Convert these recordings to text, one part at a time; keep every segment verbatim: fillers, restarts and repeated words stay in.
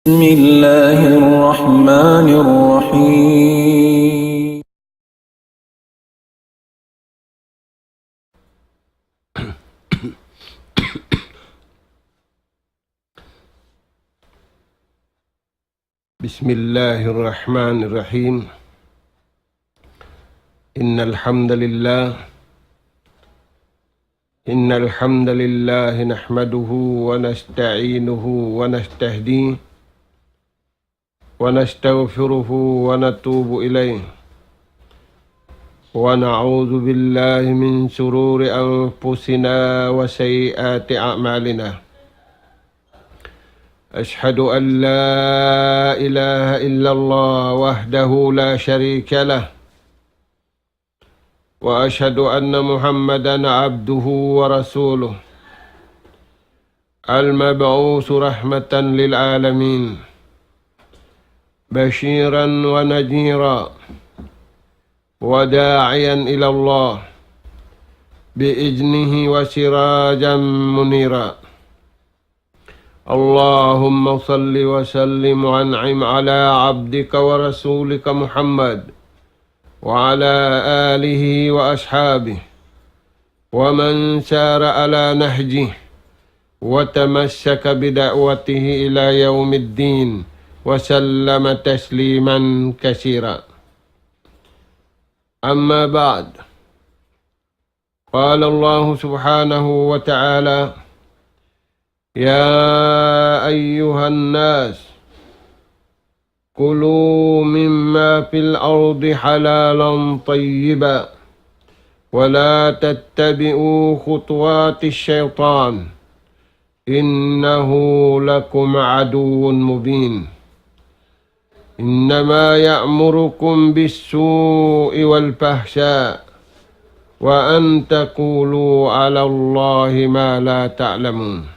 بسم الله الرحمن الرحيم. بسم الله الرحمن الرحيم. إن الحمد لله، إن الحمد لله نحمده ونستعينه ونستهديه ونستغفره ونتوب إليه، ونعوذ بالله من شرور أنفسنا وسيئات أعمالنا. أشهد أن لا إله إلا الله وحده لا شريك له، وأشهد أن محمدا عبده ورسوله، المبعوث رحمة للعالمين، بشيرا ونذيرا، وداعيا إلى الله بإذنه وسراجا منيرا. اللهم صل وسلم وأنعم على عبدك ورسولك محمد وعلى آله وأصحابه ومن سار على نهجه وتمسك بدعوته إلى يوم الدين وسلم تسليما كثيرا. أما بعد، قال الله سبحانه وتعالى: يا أيها الناس، كلوا مما في الأرض حلالا طيبا، ولا تتبعوا خطوات الشيطان، إنه لكم عدو مبين. إنما يأمركم بالسوء والفحشاء وأن تقولوا على الله ما لا تعلمون.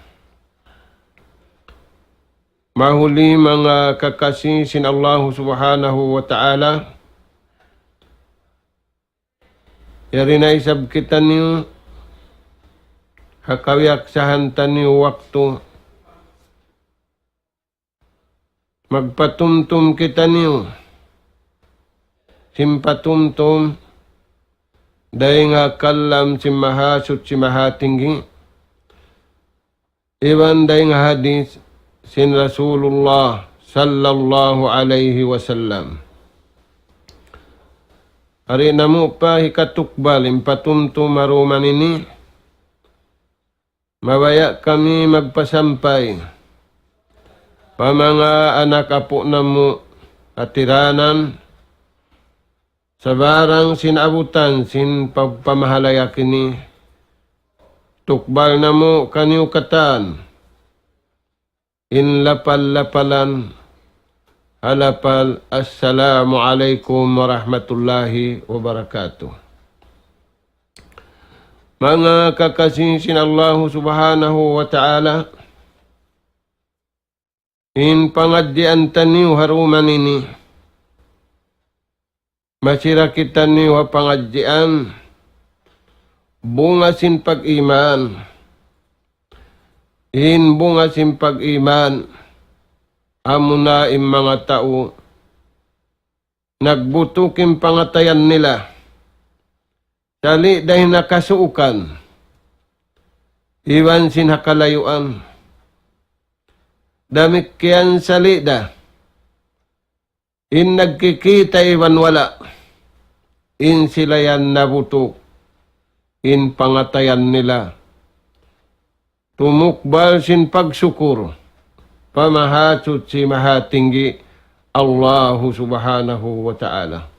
Mahuli manga kakasi sin Allahu Subhanahu wa Ta'ala, yari na isab kitaniyu ha kawiyaksahan taniyu waktu, magpatumtum kitaniyu sin patumtum dayn ha kalam sin Mahasuchi Mahatinggi, iban dayn ha hadith sin Rasulullah sallallahu alayhi wasallam. Ari namu' pa hikatukbal in patumtum ha dum ini, mabaya' kami magpasampay pa manga anak apu' namu' ha tiranan, sabarang sin abutan sin pagpamahalayak ini, tukbal namu' kaniyu katan in lapal-lapalan ha lapal, Assalamu alaykum warahmatullahi wabarakatuh. Manga kakasi sin Allahu Subhanahu wa Ta'ala, in pangadjian taniyu ha dum ini, masi ra kitaniyu ha pangadjian bunga sin pag-iman. In bunga sin pag-iman, amuna in manga tau nagbutuk in pangatayan nila, sali' da in ha kasuukan iban sin ha kalayuan. Damikkiyan sali' da in nagkikita' iban wala', in sila yan nabutuk in pangatayan nila. Tumukbal sin pagsukur pa Mahasuchi Mahatinggi Allahu Subhanahu wa Ta'ala.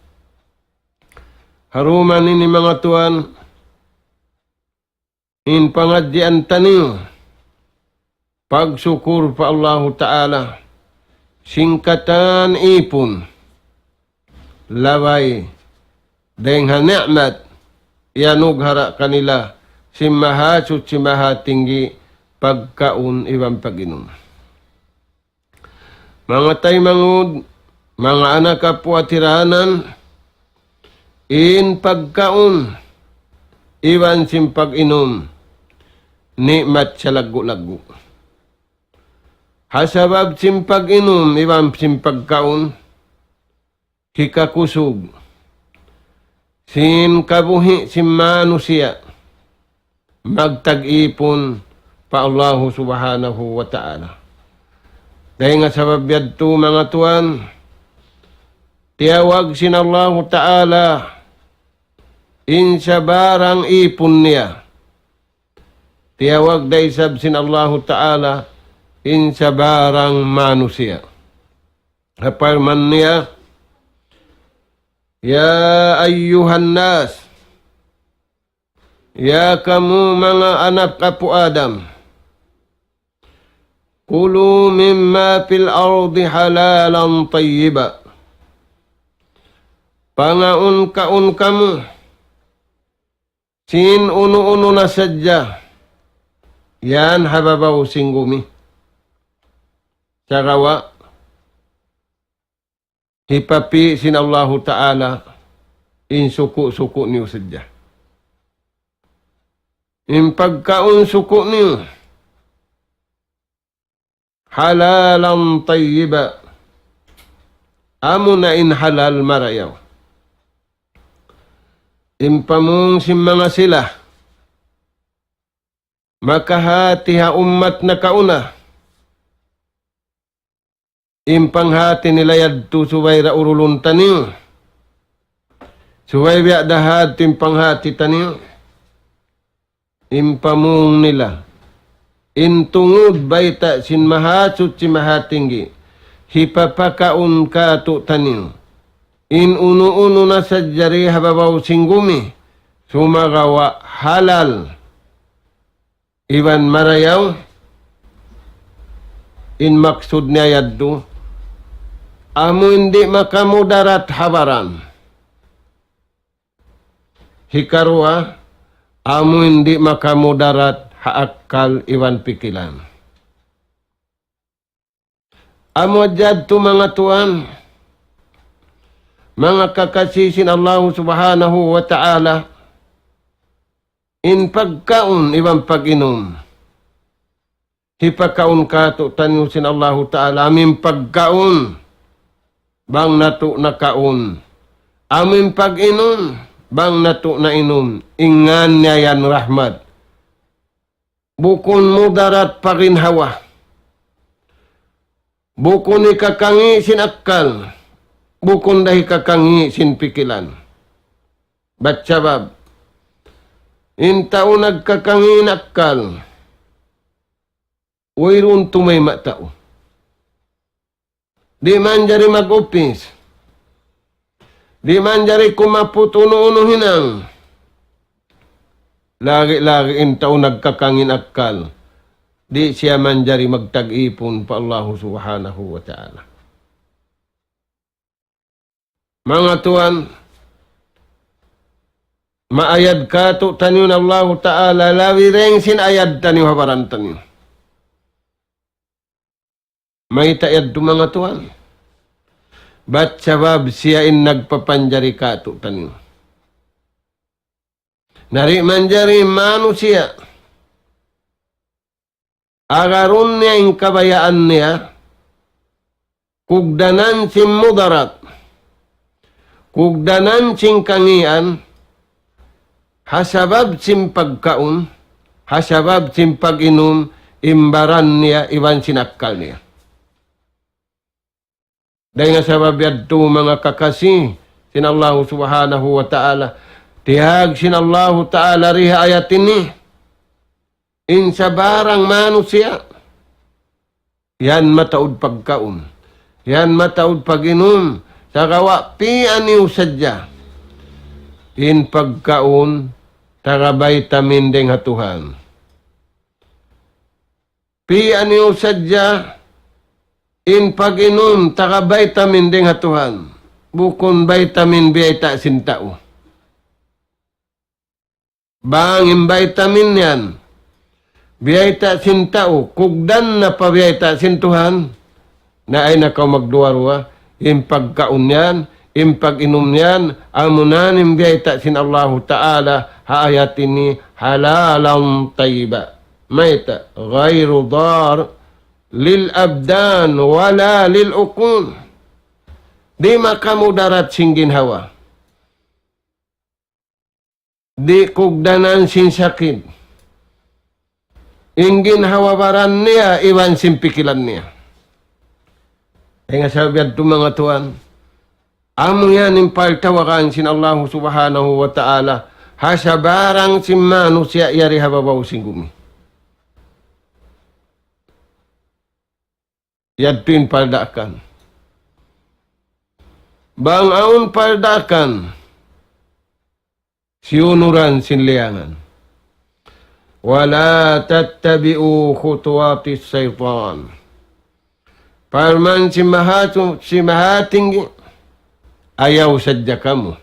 Ha dum ini manga tuwan, in pangadjian taniyu, pagsukur pa Allahu Ta'ala, sin katan ipun, labay dayn ha ni'mat iyanughara' kanila sin Mahasuchi Mahatinggi, pagkaun iban pag-inum. Manga taymanghud, manga anak apu' ha tiranan, in pagkaun iban sin pag-inum, ni'mat salaggu'-laggu'. ha sabab sin pag-inum iban sin pagkaun, hikakusug sin kabuhi' sin manusiya' magtag-ipun pa Allahu Subhanahu wa Ta'ala. Dayn ha sabab yadtu, manga tuwan, tiyawag sin Allahu Ta'ala in sabarang ipun niya. Tiyawag da isab sin Allahu Ta'ala in sabarang manusiya'. Ha parman niya, يا أيها الناس, ya kamu manga anak apu' Adam, كلوا مما في الأرض حلالا طيبا. Pangaun-kaun kamu sin unu-unu na sadja yan ha babaw sin gumi. Sagawa' hipapi' sin Allahu Ta'ala in suku'-suku' niyu sadja. In pagkaun suku' niyu, حلالا طيبا. Amuna in halal marayaw. In pamung sin manga sila makahati ha ummat nakauna, in panghati nila yadtu subay da urulun taniyu. Subay biya' da hadtu in panghati taniyu. In pamung nila, in tungud bayta' sin Mahasuchi Mahatinggi, hipapakaun kātu'niyu in unu-unu na sadja di ha babaw sin gumi, sumagawa' halal iban marayaw. In maksud niya yadtu, amu in di' makamudarat ha baran. Hikaruwa, amu in di' makamudarat ha akkal iban pikilan. Amu yadtu, manga tuwan, manga kakasi sin Allahu Subhanahu wa Ta'ala, in pagkaun iban pag-inum, hipakaun kātu'niyu sin Allahu Ta'ala, amu in pagkaun bang natu' nakaun, amu in pag-inum bang natu' nainum, in ngān niya yan rahmat. Bukun mudarat pa ginhawa. Bukun hikakangi' sin akkal. Bukun da hikakangi' sin pikilan. Bat sabab, in tau nagkakangi' in akkal, wayruun tumayma' tau. Di' manjari mag-upis. Di' manjari kumaput unu-unu hinang. Lagi'-lagi' in tau nagkakangi' in akkal, di' siya manjari magtag-ipun pa Allahu Subhanahu wa Ta'ala. Manga tuwan, maayad kātu'niyu in Allahu Ta'ala, labi dayn sin ayad taniyu ha baran taniyu. Mayta' yadtu, manga tuwan? Bat sabab siya in nagpapanjari kātu'niyu. Na di' manjari manusiya' agarun niya in kabayaan niya, kugdanan sin mudarat, kugdanan sin kangian, ha sabab sin pagkaun, ha sabab sin pag-inum, in baran niya iban sin akkal niya. Dayn ha sabab yadtu, manga kakasi sin Allahu Subhanahu wa Ta'ala, tiyawag sin Allahu Ta'ala di ha ayat ini, in sabarang manusiya', yan mataud pagkaun, yan mataud pag-inum, sagawa' piyaniyu sadja in pagkaun taga vitamin dayn ha Tuhan. Piyaniyu sadja in pag-inum taga vitamin dayn ha Tuhan. Bukun vitamin biyayta' sin tau. Bang in vitamin yan biyayta' sin tau, kugdan na pa biyayta' sin Tuhan, na ayaw na kaw magduwa-ruwa, in pagkaun yan, in pag-inum yan, amuna in biyayta' sin Allahu Ta'ala ha ayat ini, halalan tayyiba. Mayta', ghayru dar, للأبدان ولا للعقول. Di' makamudarat sin ginhawa. Di' kugdanan sin sakit in ginhawa-baran niya iban sin pikilan niya. Dayn ha sabab yadtu manga tuwan, amu yan in paltawagan sin Allahu Subhanahu wa Ta'ala ha sabarang sin manusiya' yari ha babaw sin gumi. Yadtu in paldaakan. Bang awn paldaakan, siyunuran sin liyangan. ولا تتبعوا خطوات الشيطان. Parman sin Maha-, sin Mahatinggi, ayaw sadja kamu.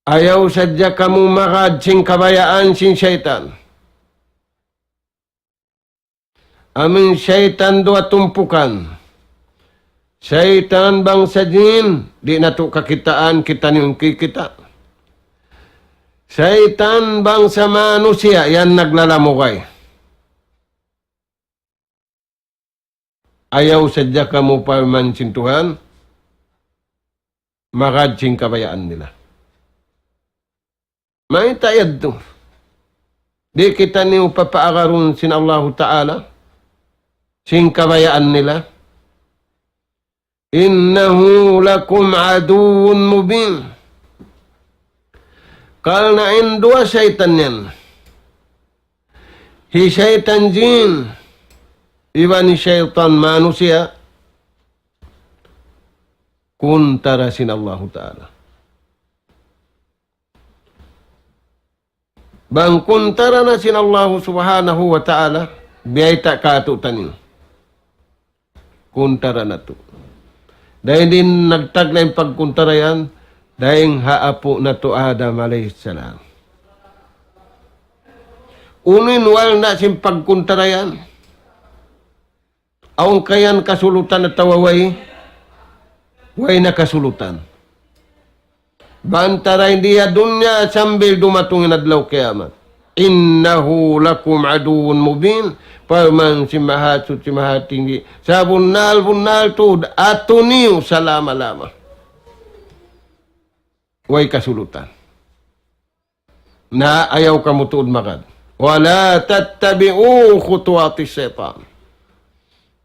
Ayaw sadja kamu magad sin kabayaan sin saytan. Amu in saytan duwa tumpukan. Saytan bangsa jin, di' natu' kakitaan, kitaniyu in kikita'. Saytan bangsa manusiya', yan naglalamugay. Ayaw sadja kamu parman sin Tuhan, magad sin kabayaan nila. Mayta' yadtu? Di' kitaniyu papaagarun sin Allahu Ta'ala, sin kabayaan nila. إنه لكم عدو مبين. Karna' in duwa saytan yan, hi saytan jin, iban hi saytan manusiya', kuntara sin Allahu Ta'ala. Bang kuntara na sin Allahu Subhanahu wa Ta'ala, biyayta' kātu'niyu. Kuntara natu'. Dayn di' nagtagna' in pagkuntara yan, dayn ha apu' natu' Adam alayhi salam. Unu in walna' sin pagkuntara yan? Awn kayan kasulutan atawa way? Way na kasulutan. Bantara in di ha dunya sambil dumatung in adlaw kiyamat. إنه لكم عدو مبين. Parman sin Mahasuchi Mahatinggi, sabunnal-bunnal tuud atu niyu salama-lama. Way kasulutan. Na ayaw kamu tuud magad. ولا تتبعوا خطوات الشيطان.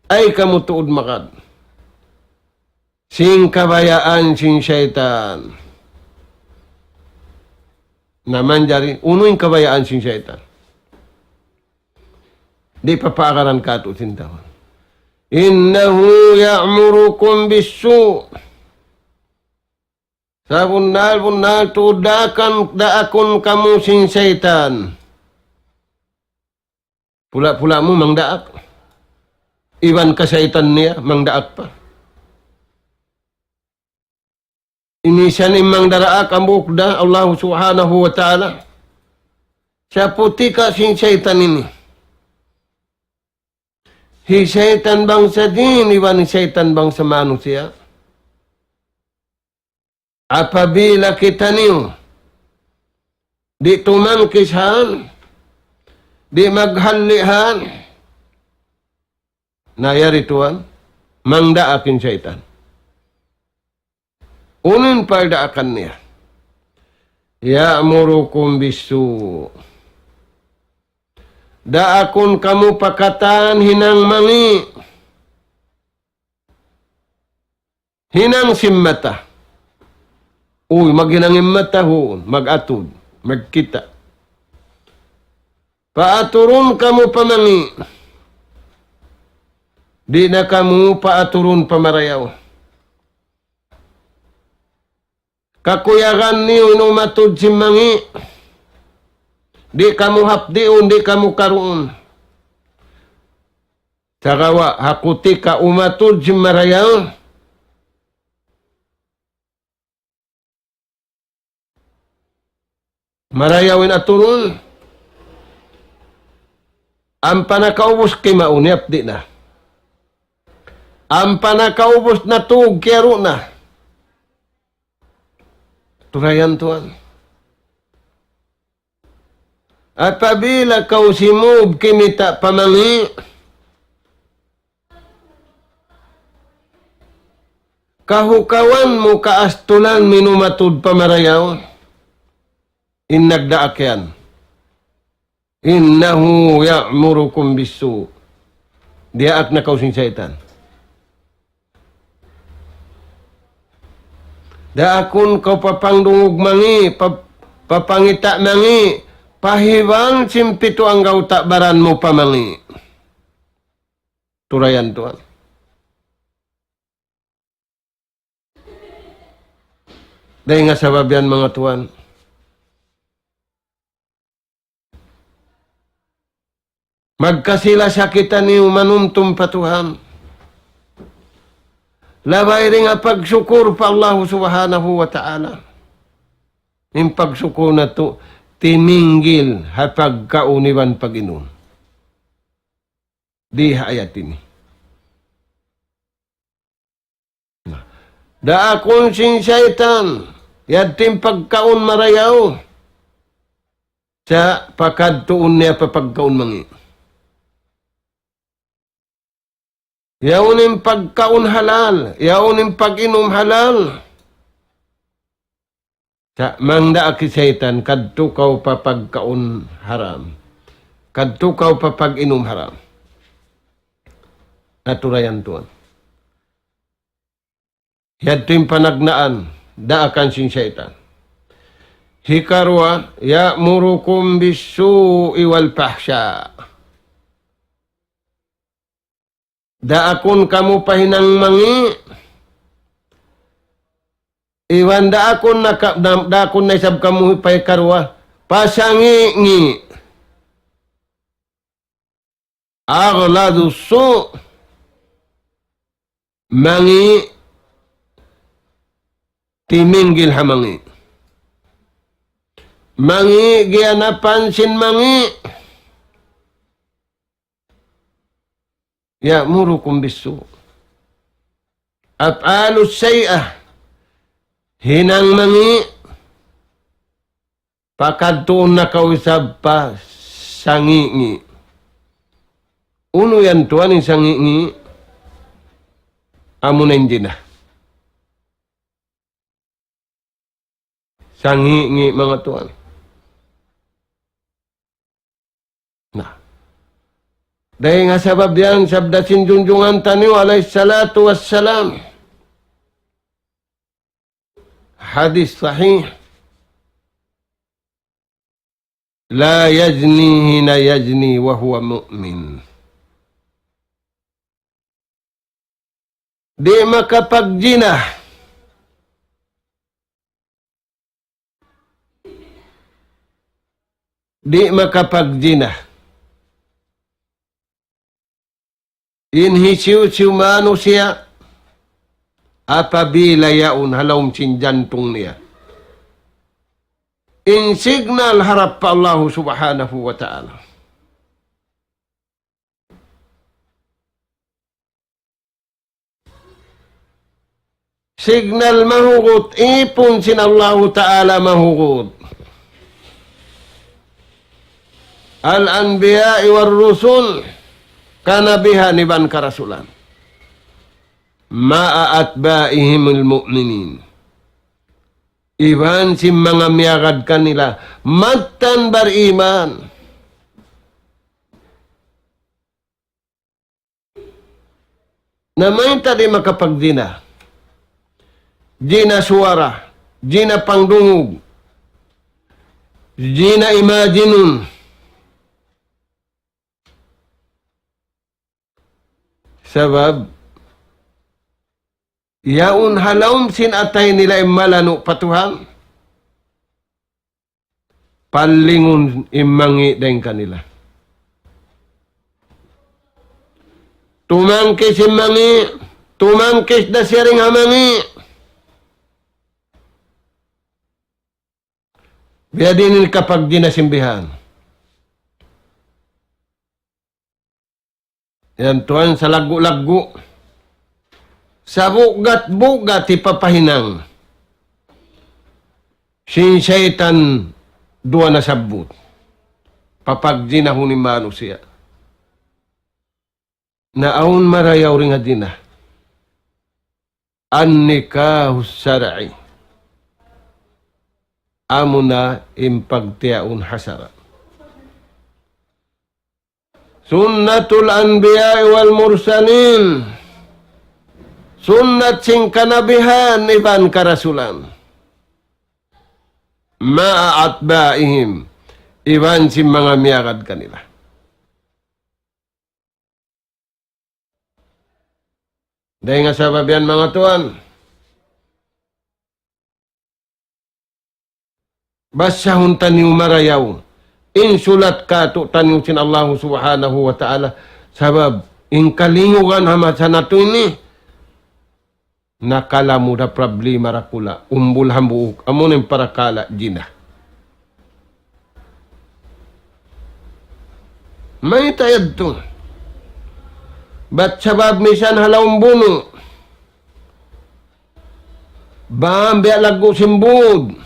Ayaw kamu tuud magad sin kabayaan sin saytan. Na manjari, unu in kabayaan sin saytan? Di' papaagaran kātu' sin tau. إنه يأمركم بالسوء. Sabunnal-bunnal tuud daakan, daakun kamu sin saytan. Pula-pula mu mangdaak. Iban kasaytan niya, mangdaak pa. Ini siya in mangdaak hambuuk da Allah Subhanahu wa Ta'ala. Siya puti ka sin saytan ini. Hi saytan bangsa jin, iban hi saytan bangsa manusiya'. Apabila kitaniyu di' tumangkis han, di' maghalli' han, na yari tuwan, mangdaak in saytan. Unu in pagdaakan niya? يأمركم بالسوء. Daakun kamu pa katan hinang mangi'. Hinang sin mata. Uy, maghinang in mata, huun, mag-atud, magkita'. Paaturun kamu pa mangi'. Di' na kamu paaturun pa marayaw. Kakuyagan niyu in umatud sin mangi'. Di' kamu hapdiun, di' kamu karuun. Sagawa' ha kutika umatud sin marayaw, marayaw in aturun. Ampa nakaubus kimaun, hapdi' na. Ampa nakaubus natug, kiyaru' na. Turayan tuwan. Apabila kaw simūb kimita' pa mangi', kahukawan mu kaastulan minumatud pa marayaw, in nagdaak yan. إنه يأمركم بالسوء. Diyaak na kaw sin saytan. Daakun kaw papangdungug mangi', pa-, papangita' mangi', pa iban sin pitu anggawta' baran mu pa mangi'. Turayan tuwan. Dayn ha sabab yan, manga tuwan, magkasi-lasa kitaniyu manumtum pa Tuhan. Labay dayn ha pagsukur pa Allahu Subhanahu wa Ta'ala. In pagsukur natu' timinggil ha pagkaun iban pag-inum. Di ha ayat ini. Daakun sin saytan, yadtu in pagkaun marayaw, sa' pakadtuun niya pa pagkaun mangi'. Yaun in pagkaun halal, yaun in pag-inum halal. Sa' mangdaak in saytan, kadtu kaw pa pagkaun haram. Kadtu kaw pa pag-inum haram. Aturayan tuwan. Yadtu in panagnaan, daakan sin saytan. Hikaruwa, يأمركم بالسوء والفحشاء. Daakun kamu pa hinang mangi'. Iban daakun na ka-, da-, daakun na isab kamu pa hikaruwa, pa sangi'-ngi'. أغلظ السوء. Mangi' timinggil ha mangi'. Mangi' giyanapan sin mangi'. يأمركم بالسوء. أفعال السيئة. Hinang mangi'. Pakadtuun na kaw isab pa sangi'-ngi'. Unu yan tuwan in sangi'-ngi'? Amuna in jina. Sangi'-ngi', manga tuwan. Na. Dayn ha sabab yan, sabda sin junjungan taniyu alayhi salatu wassalam. Hadith sahih. لا يزني حين يزني وهو مؤمن. Di' makapagjina. Di' makapagjina in hisiyu-siyu manusiya' apabila yaun ha lawm sin jantung niya in signal harap pa Allahu Subhanahu wa Ta'ala. Signal mahugut, ipun sin Allahu Ta'ala mahugut. الأنبياء والرسل, kanabihan iban karasulan. مع أتباعهم المؤمنين. Iban sin manga miyagad kanila, mattan bariman. Na mayta' di' makapagjina? Jina suwara, jina pangdungug, jina imajinun. Sabab, yaun ha lawm sin atay nila in malanu' pa Tuhan. Pallingun in mangi' dayn kanila. Tumangkis in mangi', tumangkis da siya dayn ha mangi'. Biyadiin in kapagjina sin bihan. Yan tuwan, salaggu'-laggu'. Sabugat-bugat hipapahinang sin saytan duwa nasabbut. pagjinahun in manusiya'. Na awn marayaw dayn ha jina. النكاح الشرعي. Amuna in pagtiyaun ha sara'. سنة الأنبياء والمرسلين. Sunnat sin kanabihan iban karasulan. مع أتباعهم. Iban sin manga miyagad kanila. Dayn ha sabab yan, manga tuwan, basahun taniyu marayaw in sulat kātu'niyu sin Allahu Subhanahu wa Ta'ala. Sabab in kalingugan ha masa natu' ini, nakalamud ha problema dakula', umbul hambuuk, amuna in parakala' jina. Mayta' yadtu? Bat sabab misan ha lawm bunu', bang biya' laggu' sin būd,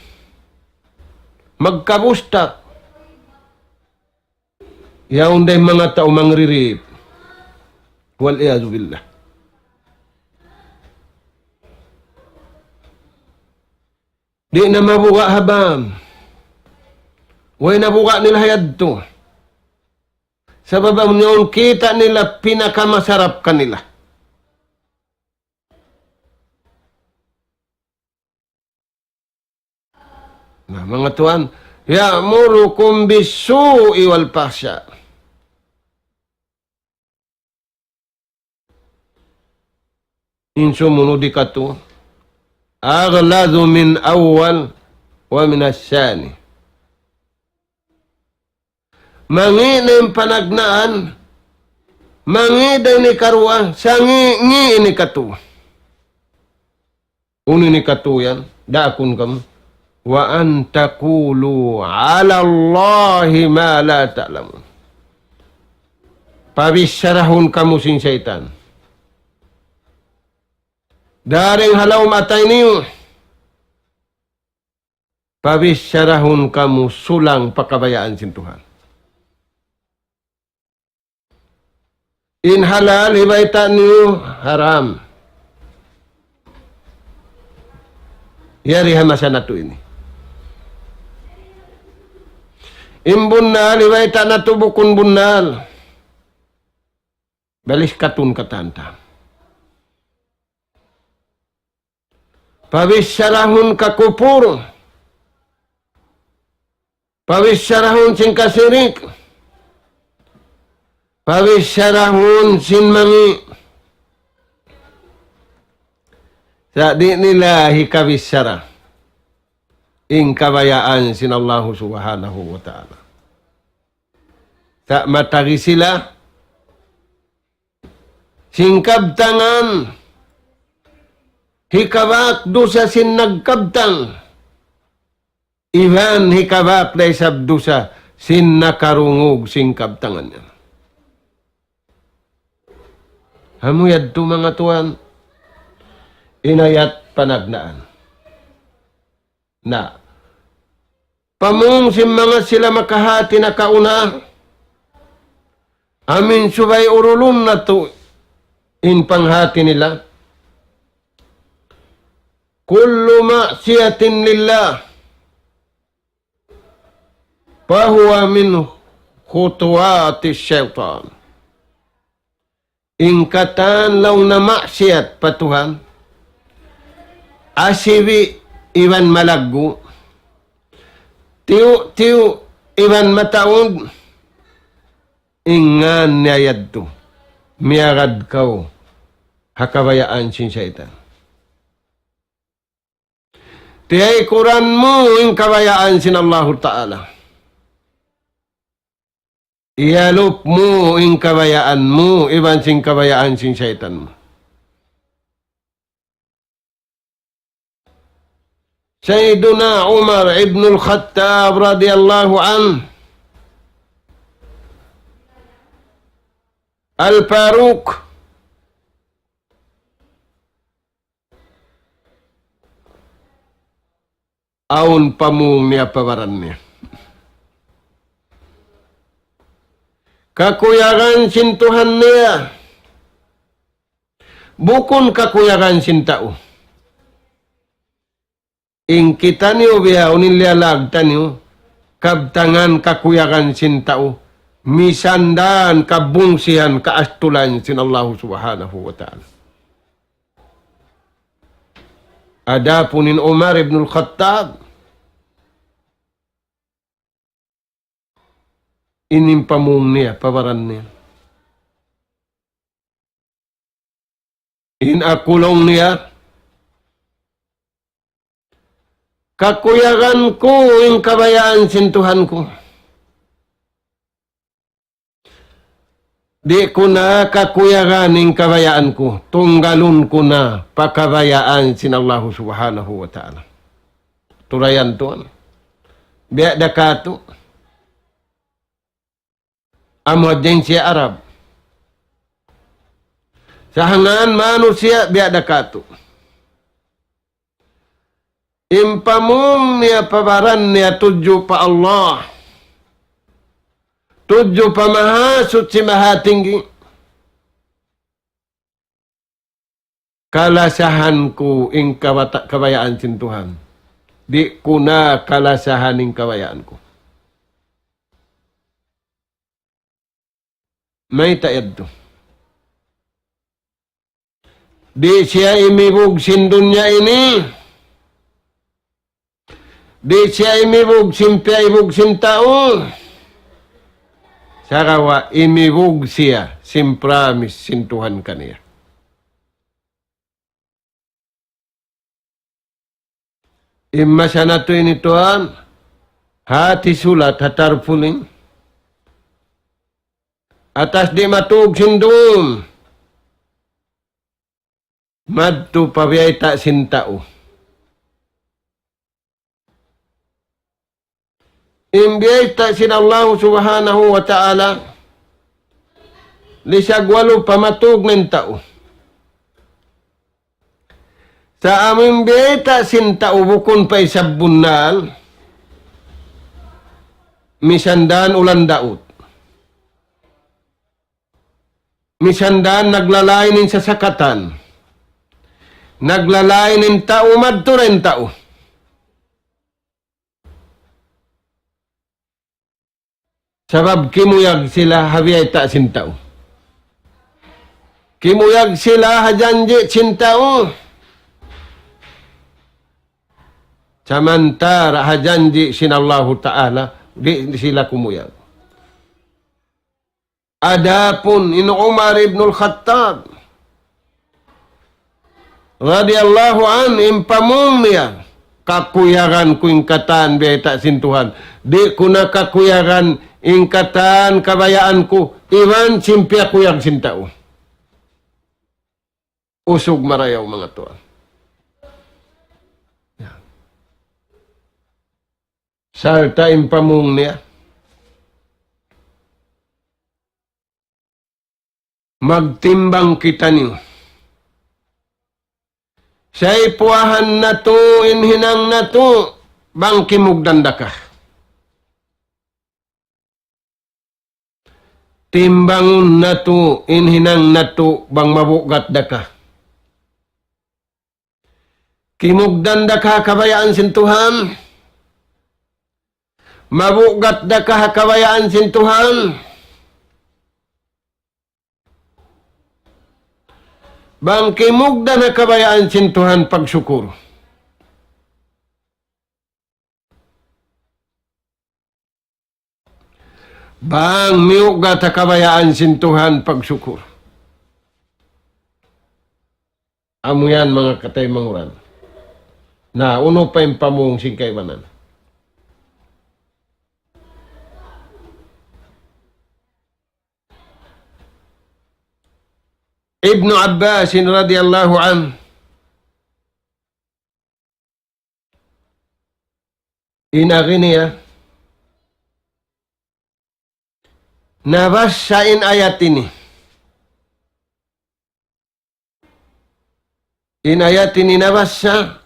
magkabustak. Yaun da in manga tau mangri-rape. والعياذ بالله. Di' na mabuga' ha bam. Way na buga' nila ha yadtu. Sabab amu yaun kita' nila pinakamasarap kanila. Na, manga tuwan, يأمركم بالسوء والفحشاء. In sumunud hikatu, أغلظ من أول ومن الثاني. Mangi' na in panagnaan, mangi' da in hikaruwa, sangi'-ngi' in hikatu. Unu in hikatu yan, daakun kamu. وأن تقولوا على الله ما لا تعلمون. Pabichara kamu sin saytan. Dayn ha lawm atay niyu. Pabichara kamu sulang pa kabayaan sin Tuhan. In halal, hibayta' niyu haram. Yari ha masa natu' ini. In bunnal, hibayta' natu' bukun bunnal. Baliskatun katan ta. Pabichara kakupur. Pabichara sin kasirik. Pabichara sin mangi'. Sa' di' nila hikabichara in kabayaan sin Allahu Subhanahu wa Ta'ala. Sa' matagi sila sin kabtangan, hikabak dusa sin nagkabtang, iban hikabak da isab dusa sin nakarungug sin kabtangan niya. Amu yadtu manga tuwan, in ayat panagnaan. Na, pamung sin manga sila makahati nakauna, amu in subay urulun natu' in panghati nila. كل معصية لله فهو من خطوات الشيطان. In katan laung na maksiyat pa Tuhan, asibi' iban malaggu', tiyu'-tiyu' iban mataud, in ngan niya yadtu, miyagad kaw ha kabayaan sin saytan. Tiyaykuran mu in kabayaan sin Allahu Ta'ala. Iyalup mu in kabayaan mu, iban sin kabayaan sin saytan mu. Sayyiduna Umar ibnul Khattab radiyallahu anhu, Al-Faruq, awn pamung niya pa baran niya. Kakuyagan sin Tuhan niya. Bukun kakuyagan sin tau. In kitaniyu bihaun in liyalag taniyu, kabtangan kakuyagan sin tau, misan da kabungsihan kaastulan sin Allahu Subhanahu wa Ta'ala. Adapun in Umar ibn al-Khattab, in pamung niya, pa baran niya. In aku laung niya, kakuyagan ku in kabayaan sin Tuhan ku. Di' ku na kakuyagan in kabayaan ku, tunggalun ku na pa kabayaan sin Allahu Subhanahu wa Ta'ala. Turayan tuan. Biya' da katu'. Amu hadja in siya Arab. Sa' hangkan manusiya' biya' da katu'. In pamung niya pa baran niya tudju pa Allah. Tudju pa Mahasuchi Mahatinggi. Kalasahan ku in kabata-, kabayaan sin Tuhan. Di' ku na kalasahan in kabayaan ku. Mayta' yadtu? Di' siya imibug sin dunya ini. Di' siya imibug sin piyaibug sin tau. Sagawa' imibug siya sin promise sin Tuhan kaniya. In masa natu' ini tuan, hati sulat ha tarpaulin. Atas di' matug sin dum. Madtu pa biyayta' sin tau. In biyayta' sin Allahu Subhanahu wa Ta'ala, lisag walu pa matug na in tau. Sa' amu in biyayta' sin tau bukun pa isab bunnal, misan da ulan daut. Misan da naglalain in sasakatan. Naglalain in tau, madtu da in tau. Sabab kimuyag sila ha biyayta' sin tau. Kimuyag sila ha janji' sin tau. Samantara' ha janji' sin Allahu Ta'ala, di' sila kumuyag. Adapun in Umar ibn al-Khattab, radiyallahu anhu, in pamung niya, kakuyagan ku in katan biyayta' sin Tuhan. Di' ku na kakuyagan in katan kabayaan ku, iban sin piyakuyag sin tau. Usug marayaw manga tuwan. Sarta' in pamung niya. Magtimbang kitaniyu. Sa' ipuahan natu' in hinang natu' bang kimugdan da ka. Timbangun natu' in hinang natu' bang mabugat da ka. Kimugdan da ka ha kabayaan sin Tuhan. Mabugat da ka ha kabayaan sin Tuhan. Bang kimugdan ha kabayaan sin Tuhan, pagsukur. Bang miyugat ha kabayaan sin Tuhan, pagsukur. Amu yan, manga kataymanghuran. Na, unu pa in pamung sin kaibanan? Ibnu Abbas radiyallahu anhu, in agi niya, nabassa in ayat ini. In ayat ini nabassa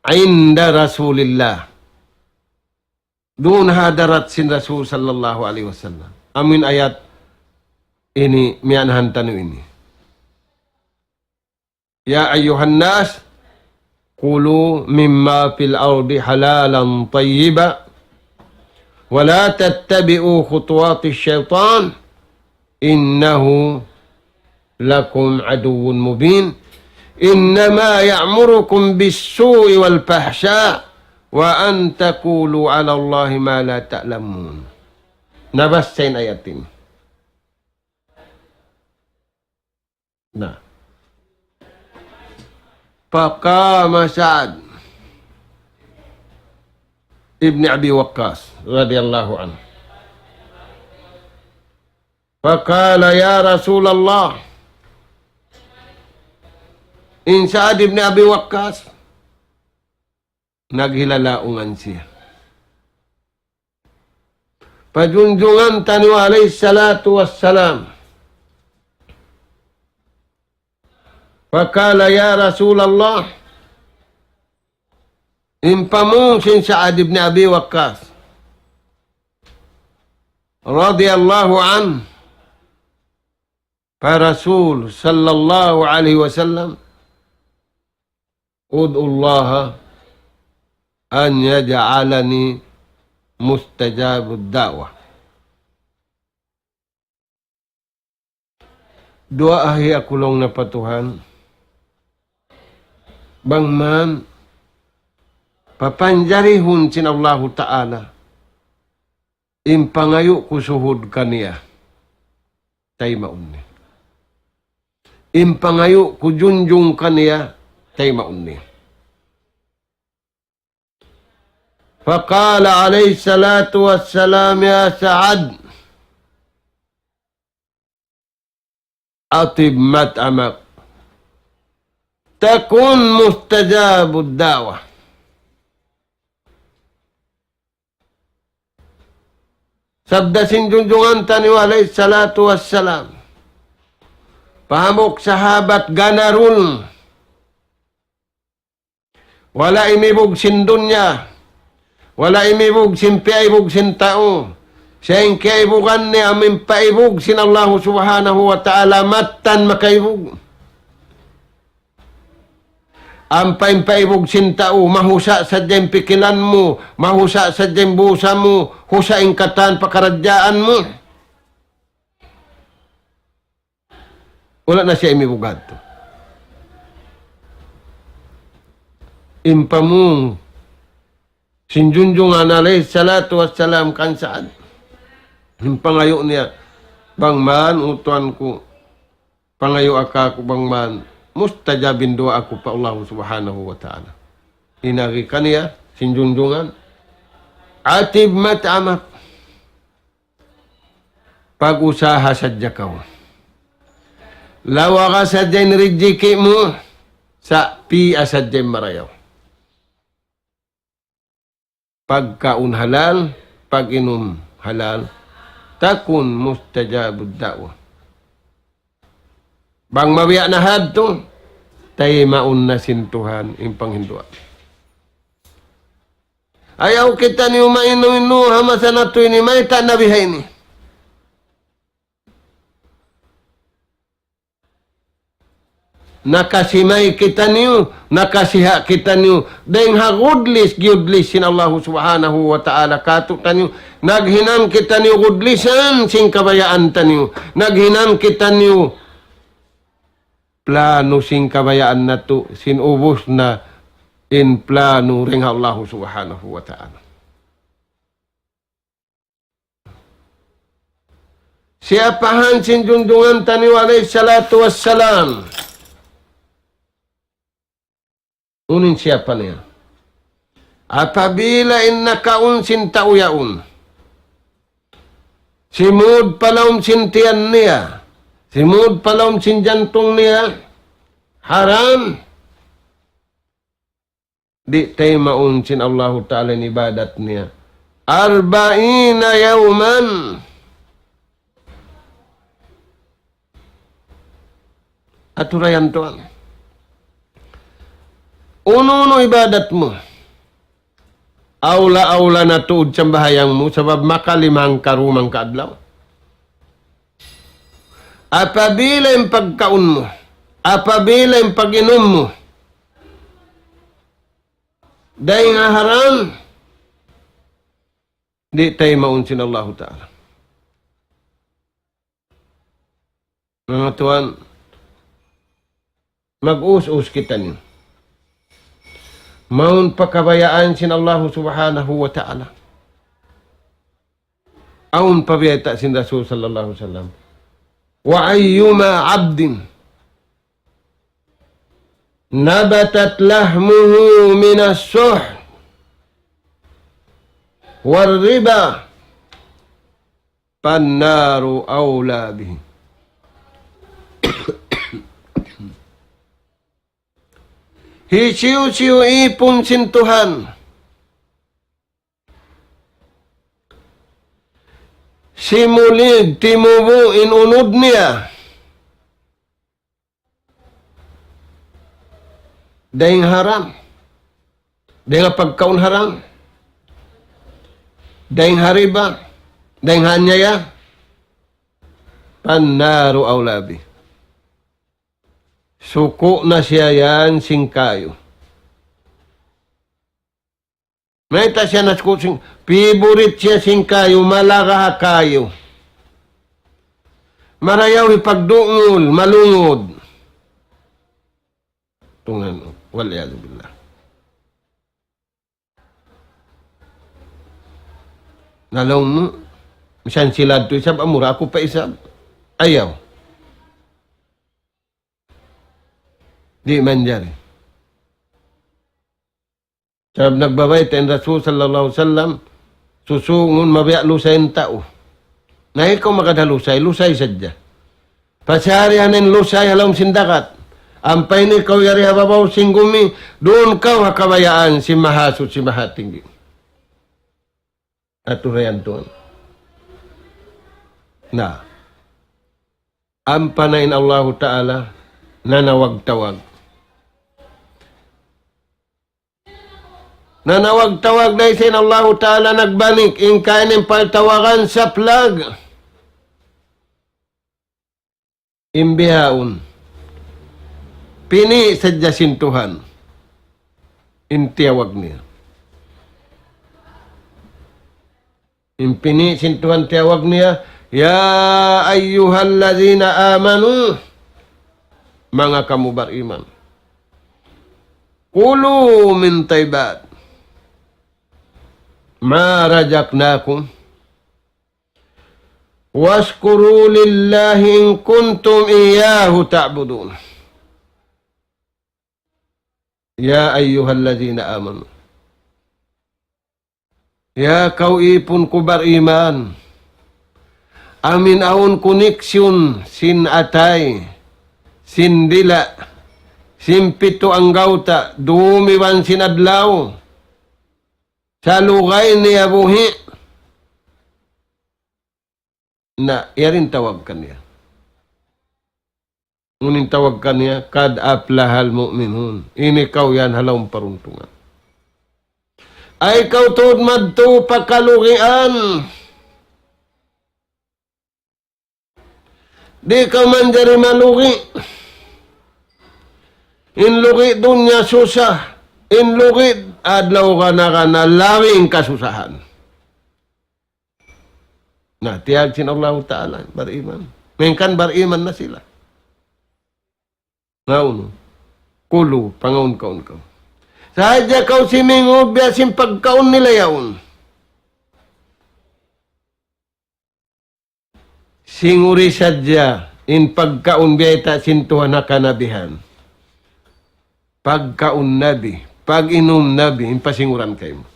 inda Rasulillah. Duun ha hadarat sin Rasul sallallahu alayhi wasallam. Amu in ayat, ini, miyanahan tanu ini. يا أيها الناس كلوا مما في الأرض حلالا طيبا ولا تتبعوا خطوات الشيطان إنه لكم عدو مبين إنما يأمركم بالسوء والفحشاء وأن تقولوا على الله ما لا تعلمون. Nabassa in ayat ini. Na. فقام سعد بن أبي وقاص رضي الله عنه فقال: يا رسول الله. In Sa'ad ibn Abi Waqqas, naghilalaungan siya pa Junjungan taniyu alayhi salatu wassalam. فقال: يا رسول الله. In pamung sin Sa'ad ibn Abi Waqqas radiyallahu anhu pa Rasul sallallahu alayhi wasallam, ادع الله أن يجعلني مستجاب الدعوة. Duwaahi aku laung niya pa Tuhan, bang man papanjarihun sin Allahu Ta'ala in pangayu' ku suhud kaniya, taymaun niya. In pangayu' ku junjung kaniya, taymaun niya. فقال عليه الصلاة والسلام: يا سعد، أطب مطعمك تكن مستجاب الدعوة. Sabda sin Junjungan taniyu alayhi salatu wassalam pa hambuuk sahabat, ganarul, wala' imibug sin dunya, wala' imibug sin piyaibug sin tau. Siya in kiyaibugan niya amu in paibug sin Allahu Subhanahu wa Ta'ala, mattan makaibug. Ampa in paibug sin tau, mahusa' sadja in pikilan mu, mahusa' sadja in busa mu, husa' in katan pakaradjaan mu. Wala' na siya imibug hadtu. In pamung sin Junjungan alayhi salatu wassalam kan Sa'ad, in pangayu' niya, bang man, utuan ku, pangayu' aku bang man mustajab in duwaa ku pa Allahu Subhanahu wa Ta'ala. In agi kaniya sin Junjungan, أطب مطعمك. Pag-usaha sadja kaw. Lawaga sadja in rijiki' mu, sa' piya sadja in marayaw. Pagkaun halal, pag-inum halal, تكن مستجاب الدعوة. Bang mabiya' na hadtu, taymaun na sin Tuhan in panghindu'. Ayaw kitaniyu mainu-inu ha masa natu' ini, mayta' na bihaini. Nakasimay kitaniyu, nakasiha' kitaniyu, dayng ha gudlis, giyudlis sin Allahu Subhanahu wa Ta'ala kātu'niyu, naghinang kitaniyu gudlisan sin kabayaan taniyu, naghinang kitaniyu plano sin kabayaan natu', sin ubus na in plano dayng ha Allahu Subhanahu wa Ta'ala. Siyapahan sin Junjungan taniyu alayhi salatu wassalam? Unu in siyapa niya? Apabila in nakaun sin tau yaun, simud pa lawm sin tiyan niya, simud pa lawm sin jantung niya, haram. Di' taymaun sin Allahu Ta'ala in ibadat niya أربعين يوما. Aturayan tuwan. Unu-unu ibadat mu. Awla-awla na tuud sambahayang mu, sabab makalima hangka dum hangka adlaw. Apabila in pagkaun mu, apabila in pag-inum mu, dayn ha haram, di' taymaun sin Allahu Ta'ala. Manga tuwan, mag-us-us kitaniyu. Mawn pa kabayaan sin Allahu Subhanahu wa Ta'ala. Awn pa biyayta' sin Rasul sallallahu alayhi wasallam. وأيما عبد نبتت لحمه من السحت والربا فالنار أولى به. Hisiyu-siyu ipun sin Tuhan, simulig timubu' in unud niya dayn haram, dayn ha pagkaun haram, dayn ha riba, dayn ha anyaya, فالنار أولى به. Suku' na siya yan sin kayu. Mayta' siya nasuku' sin, favorite siya sin kayu, malaga' ha kayu. Marayaw hipagdungul, malungud. Tungan, والعياذ بالله. Na laung mu, misan sila tu isab, amura aku pa isab. Ayaw. Di' manjari. Sabab nagbabayta' in Rasul sallallahu alayhi wasallam, susungun mabiya' lusay in tau. Na ikaw magad ha lusay, lusay sadja. Pasarihan in lusay ha lawm sin dagat. Ampa ini kaw yari ha babaw sin gumi, duun kaw ha kabayaan sin Mahasuchi Mahatinggi. Aturayan tuwan. Na. Ampa na in Allahu Ta'ala nanawag-tawag. Nanawag-tawag da isab in Allahu Ta'ala nagbanik, in kain in paltawagan saplag. In bihaun. Pini' sadja sin Tuhan. In tiyawag niya. In pini' sin Tuhan tiyawag niya, يا أيها الذين آمنوا, manga kamu bariman. كلوا من طيبات ما رزقناكم واشكروا لله إن كنتم إياه تعبدون. يا أيها الذين آمنوا. Ya kaw ipun ku bariman. Amin awn koneksyon sin atay, sin dila', sin pitu anggawta', dum iban sin adlaw. Sa lugay niya buhi'. Na, yari in tawag kaniya. Unu in tawag kaniya, قد أفلح المؤمنون. Ini kaw yan ha lawm paruntungan. Ay kaw tuud madtu pa kalugian. Di' kaw manjari malugi. In lugi' dunya susa. In lugi' adlaw kana-kana labi in kasusahan. Na, tiyawag sin Allahu Ta'ala, bariman. Mengkan bariman na sila. Ngaunu? Kulu, pangaun-kaun kaw. Sadja kaw simingud biya' sin pagkaun nila yaun. Singuri sadja in pagkaun biyayta' sin Tuhan ha kanabihan. Pagkaun nabi, pag-inum nabi, in pasinguran kaymu.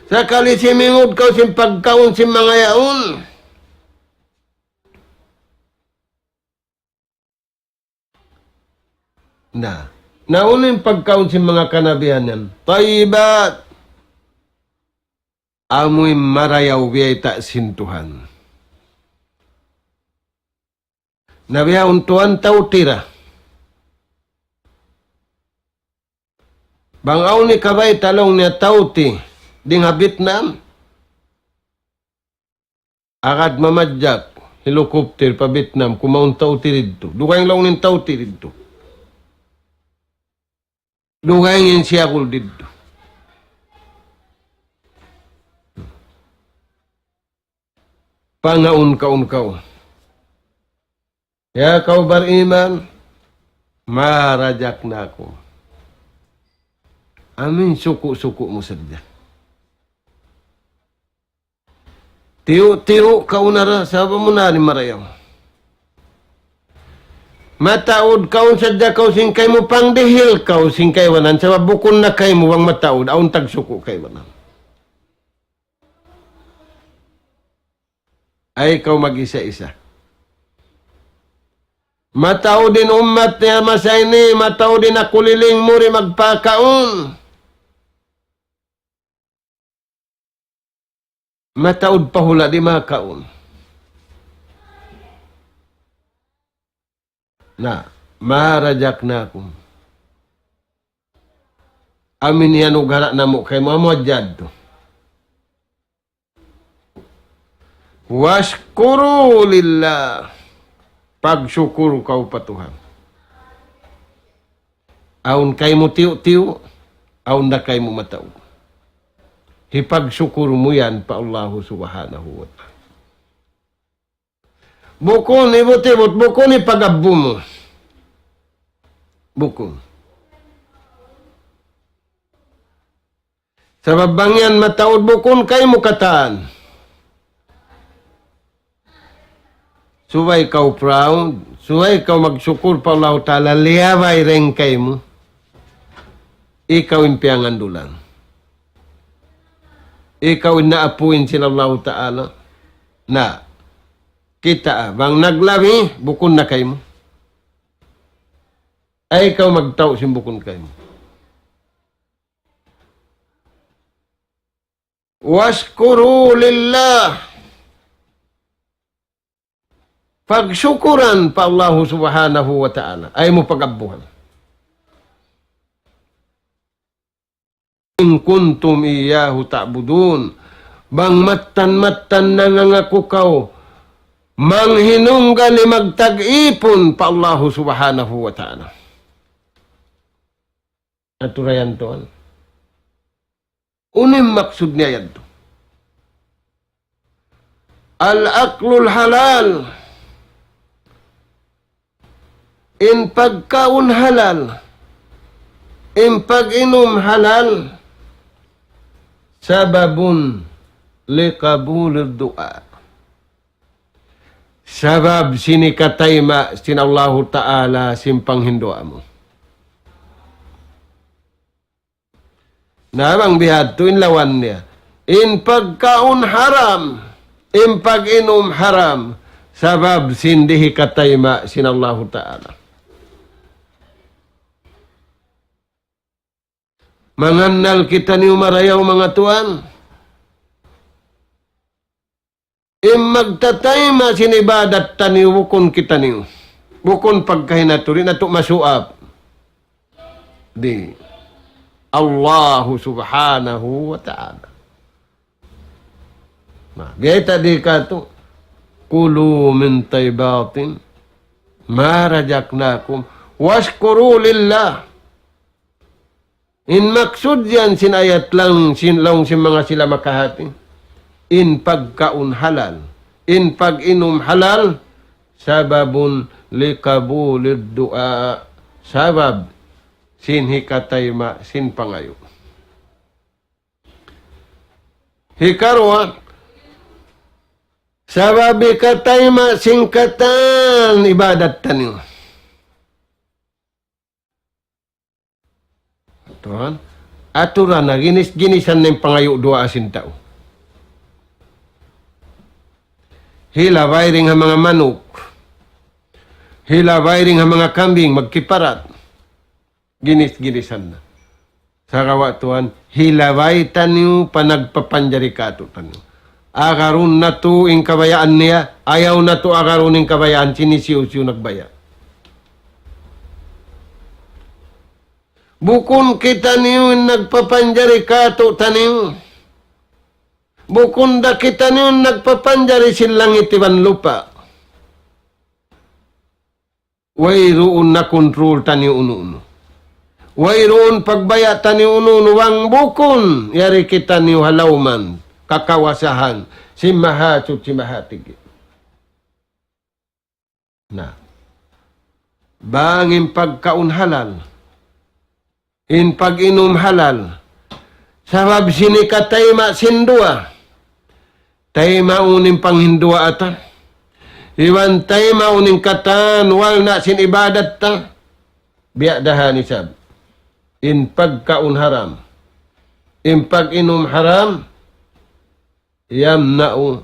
Sakali simingud kaw sin pagkaun sin manga yaun. Na, na unu in pagkaun sin manga kanabihan yan? Tayyibat. Amu in marayaw biyayta' sin Tuhan. Na bihaun tuwan tawti ra. Bang awn hikabayta' laung niya tawti dayn ha Vietnam. Agad mamadjak. Helicopter pa Vietnam, kumaun tau tiridtu. Dugaing laung in tau tiridtu. Dugaing in siyagul didtu. Pangaun-kaun kaw. Ya kaw bariman, ma razaqnakum. Amin suku-suku mu sadja. Tiyu'-tiyu' kaw na ra, sabab amu na in marayaw. Mataud kaw sadja kaw sin kaymu, pangdihil kaw sin kaibanan, sabab bukun na kaymu bang mataud, awn tagsuku' kaibanan. Ay kaw mag-isa-isa. Mataud in ummat niya masa ini, mataud in nakuliling mu di' magpakaun. Mataud pa hula' di' makaun. Na, ma razaqnakum. Amin iyanugara' namu' kaymu, amu jadtu. Washkuru lillah. Pagsukur kaw pa Tuhan. Awn kaymu tiyu'-tiyu', awn da kaymu mataud. Hipagsukur mu yan pa Allahu Subhanahu wa Ta'ala. Bukun ibut-ibut, bukun ipagabbu mu. Bukun. Sabab bang yan mataud bukun kaymu katan. Subay kaw proud, subay kaw magsukur pa Allahu Ta'ala, liyabay dayn kaymu. Ikaw in piyangandulan. Ikaw in naapuin sin Allahu Ta'ala. Na, kita', bang naglabi, bukun na kaymu. Ay kaw magtau' sin bukun kaymu. Washkuru lillah. Pagsukuran pa Allahu Subhanahu wa Ta'ala. Ay mu pagabbuhan. In kuntum iyyahu ta'budun. Bang mattan-mattan nangangaku kaw, manghinunggal magtag-ipun pa Allahu Subhanahu wa Ta'ala. Aturayan tuwan. Unu in maksud niya yadtu? Al-aklul halal. In pagkaun halal. In pag-inum halal. Sababun liqabulid du'a. Sabab sin hikatayma' sin Allahu Ta'ala sin panghindu'a mu. Na bang bihadtu in lawan niya. In pagkaun haram, in pag-inum haram, sabab sin di' hikatayma' sin Allahu Ta'ala. Mangannal kitaniyu marayaw manga tuwan. In magtatayma' sin ibadat taniyu bukun kitaniyu. Bukun pagkahi natu', di' natu' masuap. Di'. Allahu Subhanahu wa Ta'ala. Na, biya' ta di' katu', كلوا من طيبات ما رزقناكم واشكروا لله. In maksud yan sin ayat laung sin, laung sin manga sila makahati. In pagkaun halal. In pag-inum halal. Sababun liqabulid du'a. Sabab sin hikatayma' sin pangayu'. Hikaruwa, sabab hikatayma' sin katan ibadat taniyu. Tuwan, aturan na ginis-ginisan na in pangayu' duwaa sin tau. Hilabay dayn ha manga manuk. Hilabay dayn ha manga kambing, magkiparat. Ginis-ginisan na. Sagawa' tuwan, hilabay taniyu pa nagpapanjari kātu'niyu. Agarun natu' in kabayaan niya, ayaw natu' agarun in kabayaan sin hisiyu-siyu nagbaya'. Bukun kitaniyu in nagpapanjari kātu'niyu. Bukun da kitaniyu in nagpapanjari sin langit iban lupa'. Wayruun na kontrol taniyu unu-unu. Wayruun pagbaya' taniyu unu-unu bang bukun yari kitaniyu ha lawm, kakawasahan sin Mahasuchi Mahatinggi. Na, bang in pagkaun halal, in pag-inum halal, sabab sin hikatayma' sin duwa, taymaun in panghinduwaa ta, iban taymaun in katan walna' sin ibadat ta, biya' da ha isab. In pagkaun haram, in pag-inum haram, yamna'u,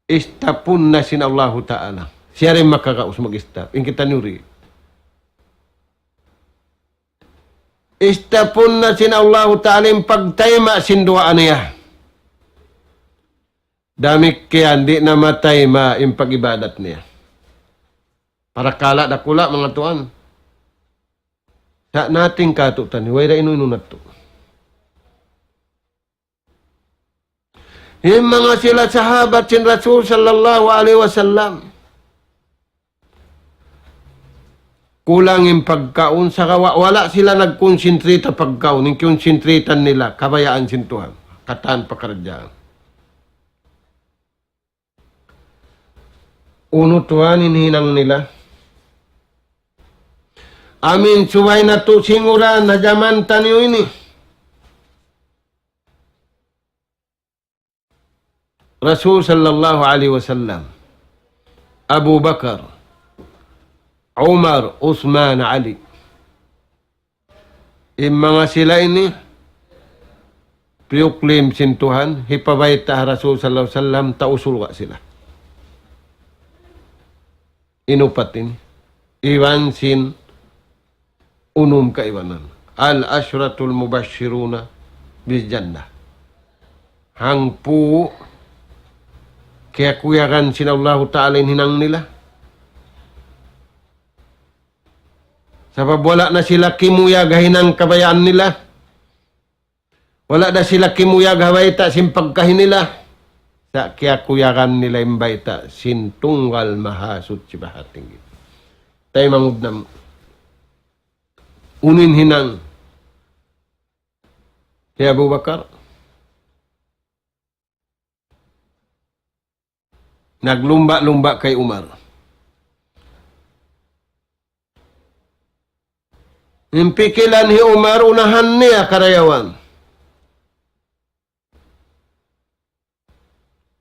istapun na sin Allahu Ta'ala. Siya da in makagaus mag-istap. In kitaniyu di'. Istapun na sin Allahu Ta'ala in pagtayma' sin duwaa niya. Damikkiyan di' na matayma' in pag-ibadat niya. Parakala' dakula', manga tuwan. Sa' nating katu'niyu, way da inu-inu natu'. In manga sila sahabat sin Rasul sallallahu alayhi wasallam, kulang in pagkaun, sagawa' wala' sila nagkonsentrate ha pagkaun, in konsentratan nila, kabayaan sin Tuhan, katan pakaradjaan. Unu tuwan in hinang nila? Amin subay natu' singuran ha jaman taniyu ini. Rasul sallallahu alayhi wasallam, Abu Bakar, Umar, Usman, Ali. In manga sila ini, piyuklim sin Tuhan, hipabayta' ha Rasul sallallahu alayhi wasallam, tau surga' sila. In upat ini, iban sin unum kaibanan. Al-ashratul mubashiruna bil jannah. Hangpu' kiyakuyagan sin Allahu Ta'ala in hinang nila. Sabab wala' na sila kimuyag ha hinang kabayaan nila. Wala' da sila kimuyag ha bayta' sin pagkahi nila. Sa' kiyakuyagan nila in bayta' sin Tunggal Mahasuchi Mahatinggi. Taymanghud namu'. Unu in hinang hi Abu Bakar? Naglumba'-lumba' kay Umar. In pikilan hi Umar, unahan niya karayawan.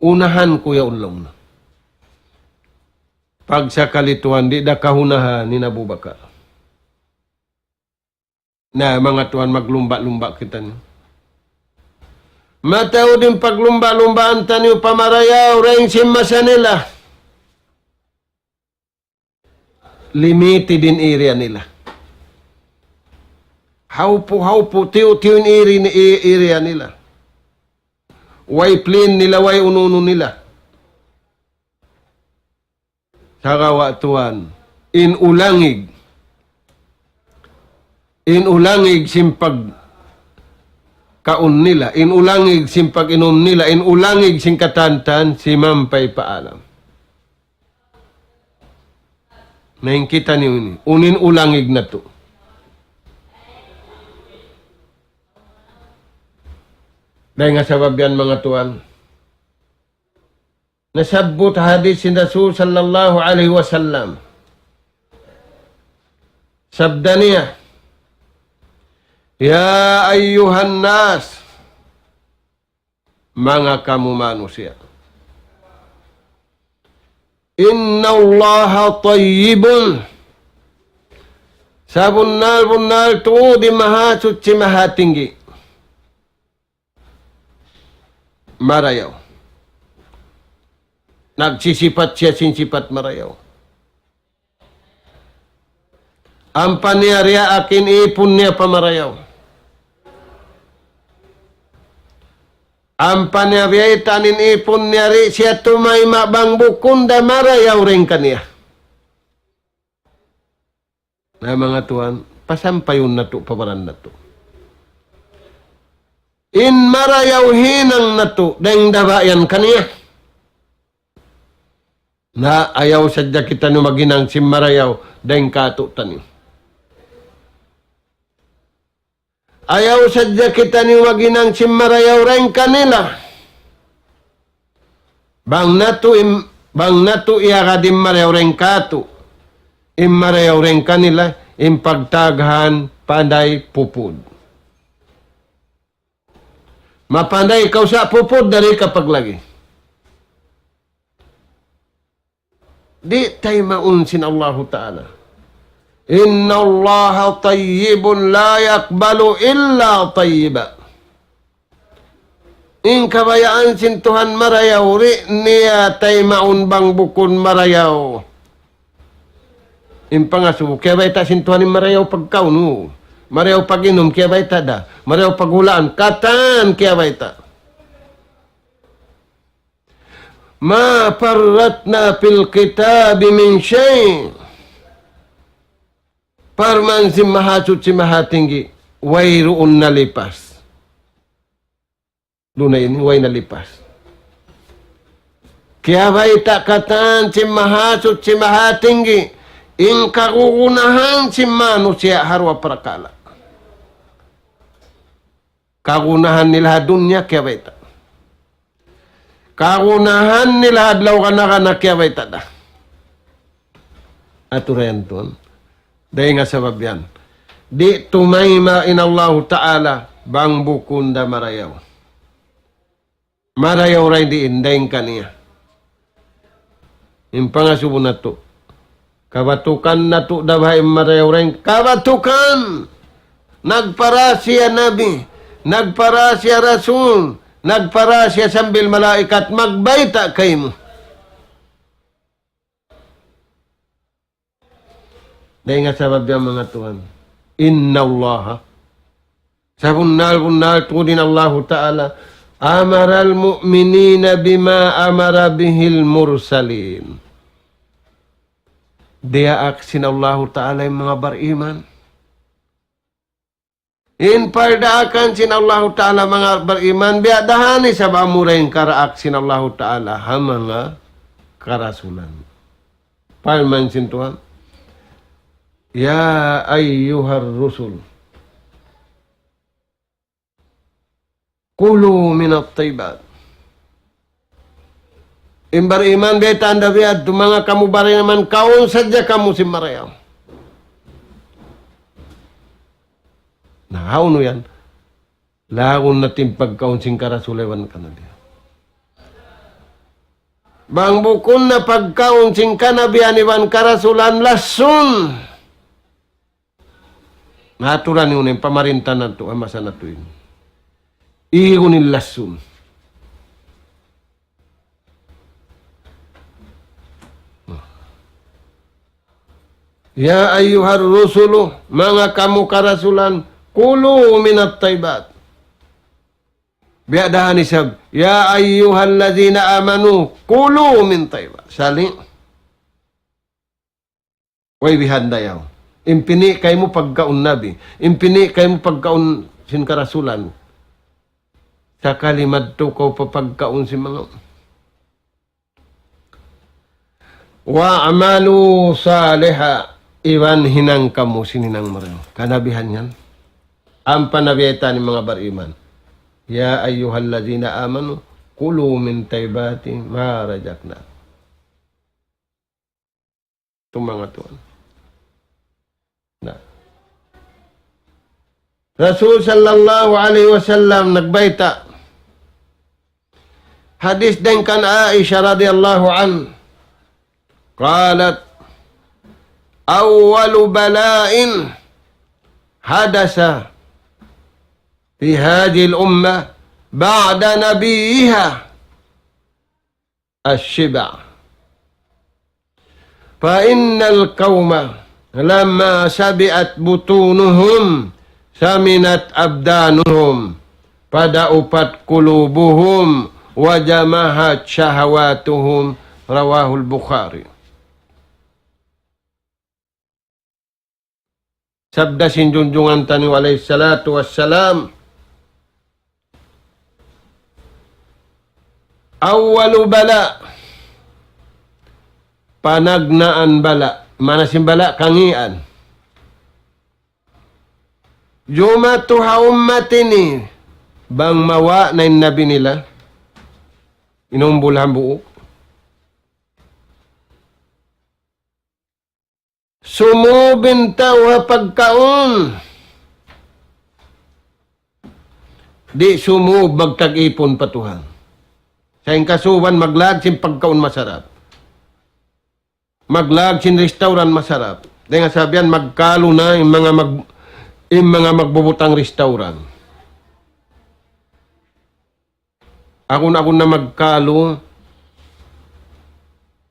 Unahan ku yaun laung niya. Pagsakali tuwan, di' da kahunahan in Abu Bakar. Na, manga tuwan, maglumba'-lumba' kitaniyu. Mataud in paglumba'-lumbaan taniyu pa marayaw dayn sin masa nila. Limited in area nila. Hawpu'-hawpu', tiyu'-tiyu' in area, area nila. Way plane nila, way unu-unu nila. Sagawa' tuwan, in ulangig, in ulangig sin pagkaun nila, in ulangig sin pag-inum nila, in ulangig sin katantan, simampay pa alam. Na in kitaniyu ini, unu in ulangig natu'. Dayn ha sabab yan, manga tuwan, nasabbut ha hadith sin Rasul sallallahu alayhi wasallam. Sabda niya, يا أيها الناس, manga kamu manusiya'. إن الله طيب. Sabunnal-bunnal tuud in Mahasuchi Mahatinggi marayaw. Nagsisipat siya sin sipat marayaw. Ampa niya diyaak in īpun niya pa marayaw. Ampa niya biyaytaan in īpun niya, di' siya tumayma' bang bukun da marayaw dayn kaniya. Na, manga tuwan, pasampayun natu' pa baran natu'. In marayaw hinang natu', dayng da ba yan kaniya? Na ayaw sadja kitaniyu maghinang sin marayaw dayn kātu'niyu. Ayaw sadja kitaniyu maghinang sin marayaw dayn kanila. Bang natu' im-, bang natu' iyagad in marayaw dayn kātu', in marayaw dayn kanila, in pagtaghan panday pupud. Mapanday kaw sa' pupud, di' kaw paglagi. Di' taymaun sin Allahu Ta'ala. إن الله طيب لا يقبل إلا طيبا. In kabayaan sin Tuhan marayaw, di' niya taymaun bang bukun marayaw. In pangasubu, kiyabayta' sin Tuhan in marayaw pagkaun, marayaw pag-inum, kiyabayta' da, marayaw paghulaan, katan kiyabayta'. ما فرطنا في الكتاب من شيء. Parman sin Mahasuchi Mahatinggi, wayruun nalipas. Duun na ini, way nalipas. Kiyabayta' katan sin Mahasuchi Mahatinggi, in kagunahan sin manusiya' ha duwa parakala'. Kagunahan nila ha dunya kiyabayta'. Kagunahan nila ha adlaw kana-kana kiyabayta' da. Aturan tuwan. Dayn ha sabab yan. Di' tumayma' in Allahu Ta'ala bang bukun da marayaw. Marayaw dayn diin, dayn kaniya. In pangasubu natu'. Kabatukan natu' da baha' in marayaw dayn. Kabatukan! Nagparahasiya Nabi, nagparahasiya Rasul, nagparahasiya sambil malaikat magbayta' kaymu. Dayn ha sabab yan manga tuwan. إن الله. Sabunnal-bunnal tuud in Allahu Ta'ala, أمر المؤمنين بما أمر به المرسلين. Diyaak sin Allahu Ta'ala in manga bariman. In pardaakan sin Allahu Ta'ala manga bariman, biya' da ha ini sabab amura in karaak sin Allahu Ta'ala ha manga karasulan. Parman sin Tuhan, يا أيها الرسل كلوا من الطيبات. In bariman, baytaan da biya' ha yan, manga kamu bariman, kaun sadja kamu sin marayaw. Na, hawnu yan? Laung natu' in pagkaun sin karasulan iban kanabihan. Bang bukun na pagkaun sin kanabihan iban karasulan, lassun. Na aturan yun in pamarinta natu', ha masa natu' ini. Igun in lassun. يا أيها الرسل, manga kamu karasulan, كلوا من الطيبات. Biya' da ha ini isab, يا أيها الذين آمنوا كلوا من طيبات. Sali'. Way bihan dayaw. In pini' kaymu pagkaun Nabi. In pini' kaymu pagkaun sin karasulan. Sakali madtu kaw pa pagkaun sin manga. واعملوا صالحا. Iban hinang kamu sin hinang marayaw. Kanabihan yan. Ampa na baytaan in manga bariman. يا أيها الذين آمنوا كلوا من طيبات ما رزقناكم. Tumangatuan. Na. Rasul sallallahu alayhi wasallam nagbayta'. Hadith dayn kan Aisha radiyallahu anha. قالت: أول بلاء حدث في هذه الأمة بعد نبيها الشبع. فإن القوم لما شبعت بطونهم سمنت أبدانهم فضعفت قلوبهم وجمحت شهواتهم. رواه البخاري. Sabda sin junjungan taniyu alayhi salatu wassalam, أول بلاء, panagnaan bala', maana sin bala' kangīan. Jumatu ha ummat ini, bang mawa' na in nabi nila, inumbul hambuuk. Sumūb in tau ha pagkaun. Di' sumūb magtag-ipun pa Tuhan. Sa' in kasuban maglag sin pagkaun masarap. Maglag sin restaurant masarap. Dayn ha sabab yan magkalu na in manga mag-, in manga magbubutang restaurant. Agun-agun na magkalu,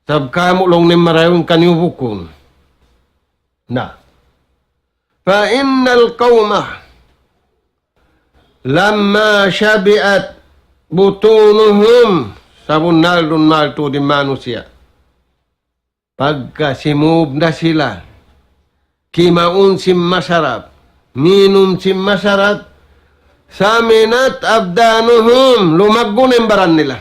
sabab kamu' laung niya marayaw in kaniyu bukun. Na. فإن القوم لما شبعت بطونهم, sabunnal duun maltu di manusiya'. Pagka simūb na sila, kimaun sin masarap, minum sin masarap, سمنت أبدانهم, lumaggu' na in baran nila.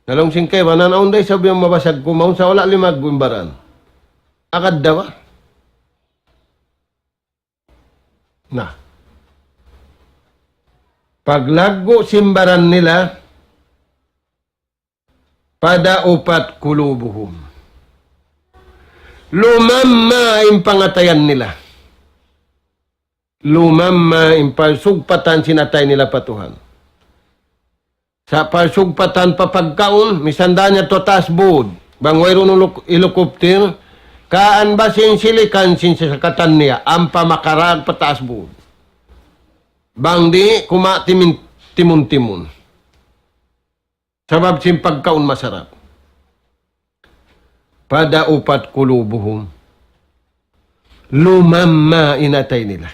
Na laung sin kaibanan, awn da isab yan mabasag kumaun sa' wala' limaggu' in baran. Agad da ba? Na. Paglaggu' sin baran nila, فضعفت قلوبهم. Lumamma in pangatayan nila. Lumamma in pagsugpatan sin atay nila pa Tuhan. Sa' pagsugpatan pa pagkaun, misan da niya tu taas bud. Bang wayruun uluk-, helicopter, kaan ba sin silikan sin sasakatan niya, ampa makarag pa taas bud. Bang di', kuma' timin-, timun-timun. Sabab sin pagkaun masarap. فضعفت قلوبهم. Lumamma in atay nila.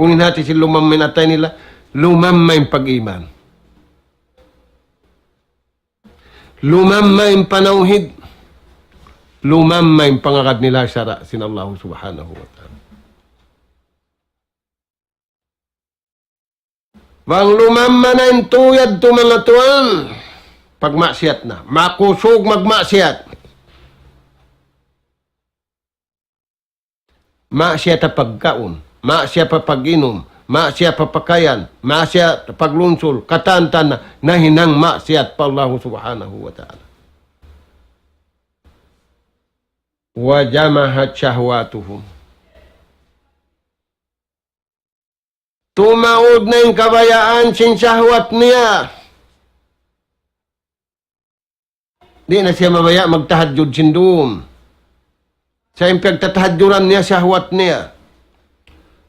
Unu in hati sin lumamma in atay nila, lumamma in pag-iman. Lumamma in panawhid. Lumamma in pangagad nila sara' sin Allah Subhanahu wa Ta'ala. Bang lumamma na in tuyad tu manga tuwan, pagmaksiyat na. Makusug magmaksiyat. Maksiyat ha pagkaun, maksiyat ha pag-inum, maksiyat ha pakayan, maksiyat ha paglunsul, katantan na, nahinang maksiyat pa Allah Subhanahu wa Ta'ala. وجمحت شهواتهم. Tumaud na in kabayaan sin shahwat niya. Di' na siya mabaya' magtahajjud sin dum. Sa' in piyagtatahajjuran niya, shahwat niya.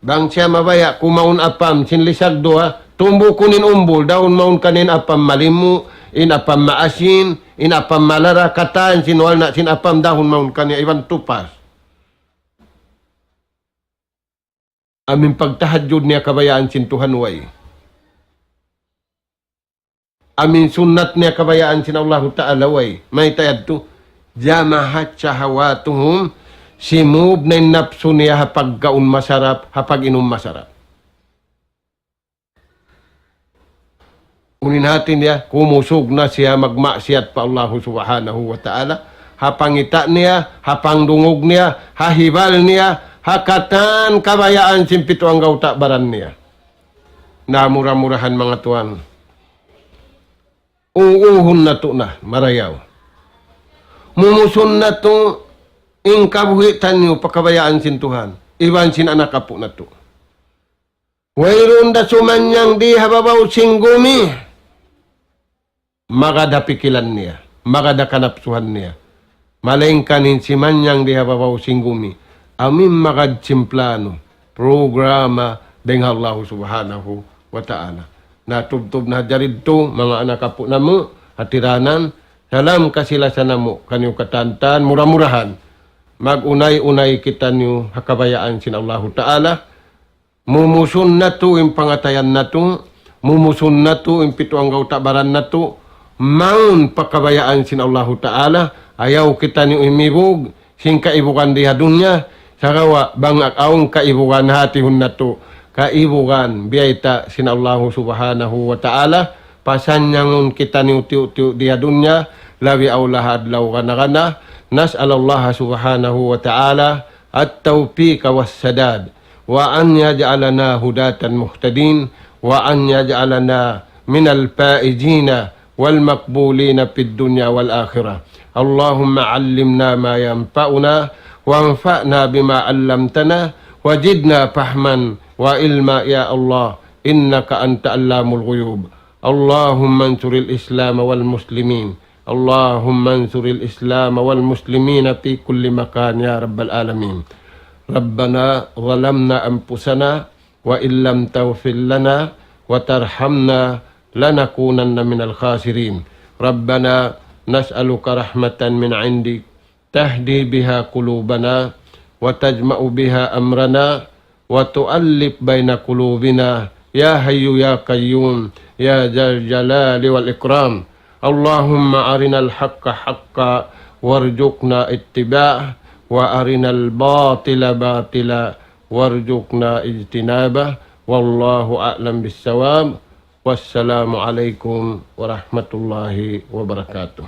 Bang siya mabaya' kumaun apam sin lisag duwa, tumbukun in umbul, dahun mawn kaniya in apam malimu, in apam maasin, in apam malara, katan sin walna' sin apam dahun mawn kaniya iban tupas. Amu in pagtahajjud niya kabayaan sin Tuhan way. Amu in sunnat niya kabayaan sin Allahu Ta'ala way. Mayta' yadtu? جمحت شهواتهم, simūb na in napsu niya ha pagkaun masarap, ha pag-inum masarap. Unu in hati niya, kumusug na siya magmaksiyat pa Allahu Subhanahu wa Ta'ala. Ha pangita' niya, ha pangdungug niya, ha hibal niya, ha katan kabayaan sin pitu anggawta' baran niya. Na mura-murahan manga tuwan. Uuhun natu' na, marayaw. Mumusun natu' in kabuhi' taniyu pa kabayaan sin Tuhan. Iban sin anak apu' natu'. Wayruun da sumannyang di ha babaw sin gumi. Magad ha pikilan niya, magad ha kanapsuhan niya. Malaingkan in simannyang di ha babaw sin gumi. Amu in magad sin plano, programa dayn ha Allahu Subhanahu wa Ta'ala. Na tubtub na hadja didtu, manga anak apu' namu', hatiranan, salam kasi-lasa namu', kaniyu katantan, mura-murahan. Mag-unay-unay kitaniyu ha kabayaan sin Allahu Ta'ala, mumusun natu' in pangatayan natu', mumusun natu' in pitu anggawta' baran natu', mawn pa kabayaan sin Allahu Ta'ala, ayaw kitaniyu imibug, sin kaibugan di ha dunya, sagawa' bang awn kaibugan hatihun natu', kaibugan biyayta' sin Allahu Subhanahu wa Ta'ala, pasanyangun kitaniyu tiyu'-tiyu' di ha dunya, labi awla ha adlaw kana-kana. نسأل الله سبحانه وتعالى التوفيق والسداد، وأن يجعلنا هداة مهتدين، وأن يجعلنا من الفائزين والمقبولين في الدنيا والآخرة. اللهم علمنا ما ينفعنا، وانفعنا بما علمتنا، وزدنا فهما وعلما يا الله، إنك أنت علام الغيوب. اللهم انصر الإسلام والمسلمين. اللهم انصر الإسلام والمسلمين في كل مكان يا رب العالمين. ربنا ظلمنا أنفسنا وإن لم تغفر لنا وترحمنا لنكونن من الخاسرين. ربنا نسألك رحمة من عندك تهدي بها قلوبنا وتجمع بها أمرنا وتؤلف بين قلوبنا يا حي يا قيوم يا ذا الجلال والإكرام. اللهم أرنا الحق حقا وارزقنا اتباعه، وأرنا الباطل باطلا وارزقنا اجتنابه. والله أعلم بالصواب. والسلام عليكم ورحمة الله وبركاته.